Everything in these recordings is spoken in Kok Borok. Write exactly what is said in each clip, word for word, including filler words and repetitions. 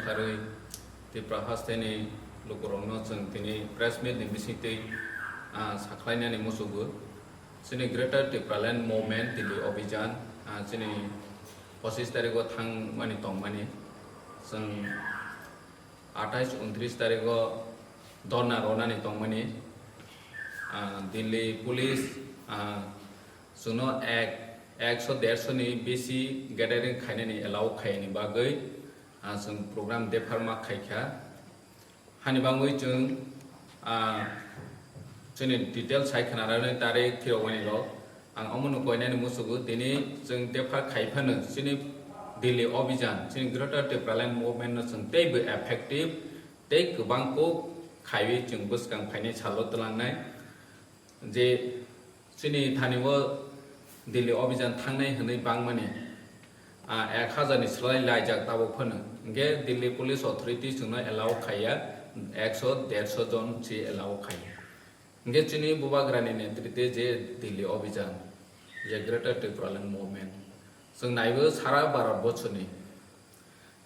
Arwi Tripura hasteni lukurokno chwng tini press meet ni bisingtwi, ah, sakhlainani muchugo. Chini Greater Tipraland Movement Delhi Abhijan, ah, chini pochis tarigo thangmani tongmani. Chwng athais untris tarigo dhorna ronani tongmani. Ah, Delhi Police, ah, chwngno ek, ekso derso ni besi gathering khainani allow khaini bagwi, ah, chwng program dephar ma khaikha. Hani bagwi chwng, ah, chini detail sai khwnarani tarik phirogmani rok. Ang omono koinani muchugo, tini chwng dephar khai phano chini Delhi Abhijan, chini Greater Tipraland Movement no chwng teibo effective tei kwbang kok khaiwi chwng bwskang phainai salo twlangnai. Je chini thani o Delhi Abhijan thangnai hwnwi bangmani, ah, ek hazar ni slai laijak tabuk phano. Hwnkhe Delhi Police Authority chwngno allow khaiya, ekso derso jon se allow khaiya. Hwnkhe chini Bubagrani netrite je Delhi Abhijan, je Greater Tipraland Movement, chwng naibo sara Bharat borsoni,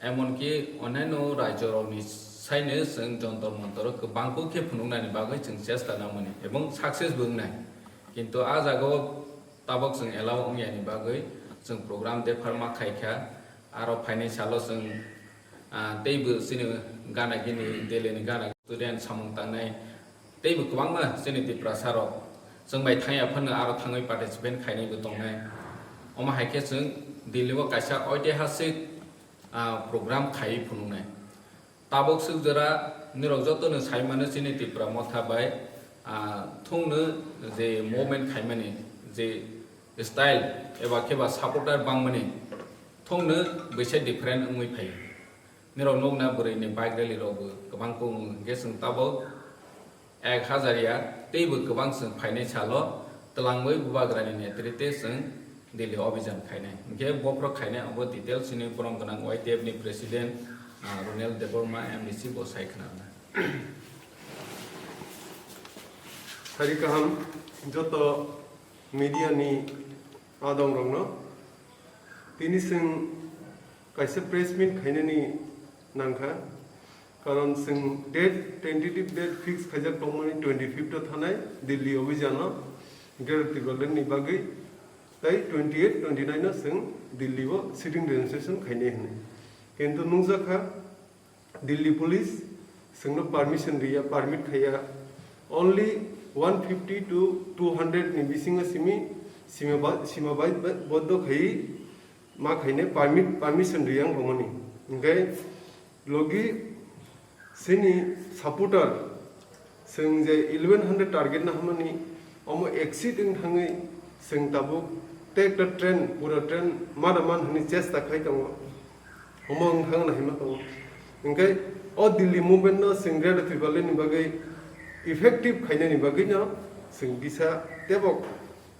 emonki onyaino rajyorokni saino chwng Jantar Mantar o kwbangkuk khe phunuknani bagwi chwng chesta nangmani ebong success bo wngnai. Kintu a jagao tabok chwng allow wngyani bagwi chwng program dephar ma khaikha. Aro phainai salo chwng, ah, teibo chini gana gini Delhi ni gana student samung tangnai teibo kwbangma chini Tiprasa rok chwng bai thangya phano aro thangwi participate khainaibo tongnai. Omo hai khe chwng Delhi o kaisa oitihasik, ah, program khaiwi phunuknai. Tabuk swk jora nirok jotono sai mano chini Tipra Motha bai, ah, thungno je movement khaimani je style eba khe ba supporter bangmani thungno bwsai different wngwi phaio. Nirok nukna bwrwini bike rally rokbo kwbang kung hwnkhe chwng tabuk ek hazar ya teibo kwbang chwng phainai salo twlangwi Bubagrani netrite chwng Delhi Abhijan khainai. Hwnkhe bophro khainai abo details chini borom gwnang Y T F ni President, ah, Ronel Debbarma M D C bo sai khwnarna. Sari kaham joto media ni adong rokno. Tini chwng kaisa press meet khainani nangkha, karon chwng date, tentative date fix khaijak tongmani twenty fifth o thanai Delhi Abhijan o Greater Tipraland ni bagwi, tei twenty eight, twenty nine o chwng Delhi o sitting demonstration khainai hwnwi. Kintu nukjakha Delhi Police chwngno permission riya, permit khaiya, only one fifty to two hundred ni bisingo simi sima ba-, sima bai-, ba-, boddo khaiwi ma khainai permit, permission riyang bomani. Hwnkhe logi sini supporter chwng je eleven hundred target na hamani omo exceed wng thangwi chwng tabuk tei ekta train, pura train mada man hwnwi chesta khai tongo. Omo wng thangna hima tongo. Hwnkhe o Delhi movement no chwng Greater Tipraland ni bagwi effective khainani bagwi no chwng kisa tebok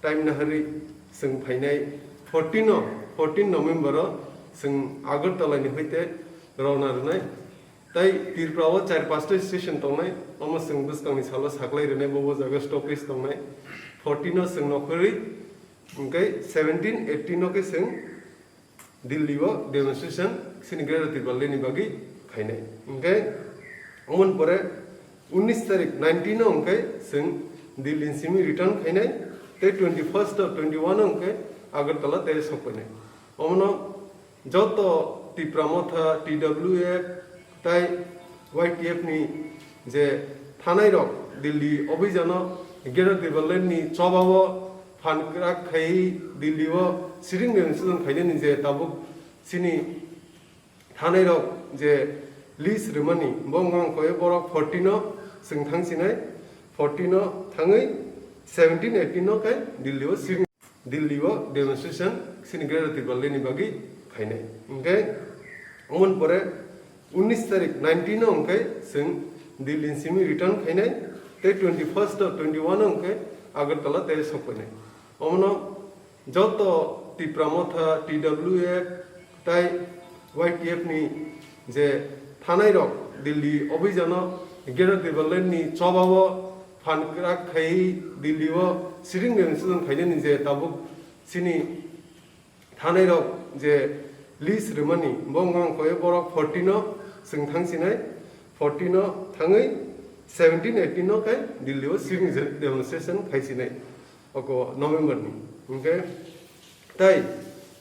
time naharwi chwng phainai fourteen o, fourteen November o chwng Agartala ni hoite rwna rwnai. Tai Tripura o char pasta station tongnai, omo chwng bwskangni salo saklai rwnai, bobo jaga stoppage tongnai. Fourteen o chwng nokhorwi, hwnkhe seventeen, eighteen o khe chwng Delhi o demonstration chini Greater Tipraland ni bagwi khainai. Hwnkhe omoni pore unnish tarik, nineteen o hwnkhe chwng Delhi ni simi return khainai, tei twenty first o, twenty one o hwnkhe Agartala tei sokpainai. Omono joto Tipra Motha, T W F, tai Y T F ni je thanai rok Delhi Abhijan o Greater Tipraland ni choba o phan kwrak khai Delhi o sitting demonstration khainani je tabuk chini thanai rok je list rwmani bo wngkha khe borok fourteen o chwng thang sinai, fourteen o thangwi seventeen, eighteen o khe Delhi o sitting Delhi o demonstration chini Greater Tipraland ni bagwi khainai. Hwnkhe omoni pore unnish tarik, nineteen o hwnkhe chwng Delhi ni simi return khainai, tei twenty first o, twenty one o hwnkhe Agartala tei sokpainai. Omono joto Tipra Motha, T W F, tai Y T F ni je thanai rok Delhi Abhijan o Greater Tipraland ni choba o phan kwrak khai Delhi o sitting demonstration khainani je tabuk chini thanai rok je list rwmani bo wngkha khe borok fourteen o Chwng thang sinai, fourteen no thangwi seventeen eighteen no khe Delhi o sit-in demonstration khai sinai, oko November ni. Hwnkhe tai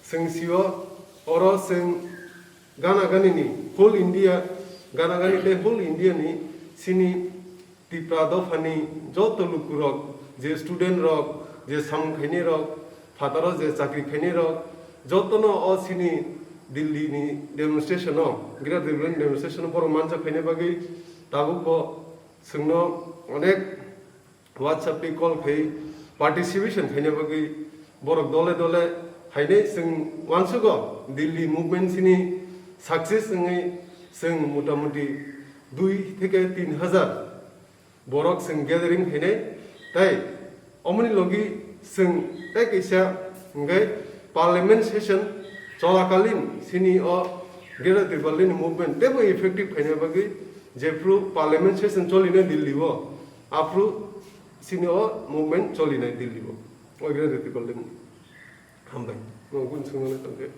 chwng sio oro chwng gana gani ni whole India, gana gani tei whole India ni sini Tipra dophani joto lukurok, je student rok, je samung khainai rok, phataro je chakri khainai rok, jotono o sini Delhi ni demonstration o, Greater Delhi ni demonstration o borok manjak khainai bagwi tabuk bo chwngno onek WhatsApp tei call khai participation khainai bagwi borok dole dole hainai chwng uansugo Delhi movement sini success wngwi chwng motamuti dui theke tin hajar borok chwng gathering khainai, tei omoni logi chwng tei kaisa hwnkhe parliament session cholakalin sini o Greater Tipraland ni movement teibo effective khaina bagwi jephru parliament session cholinai Delhi o, aphru sini o movement cholinai Delhi o, o Greater Tipraland ni. Hambai. Nokun swngnai tongkhe.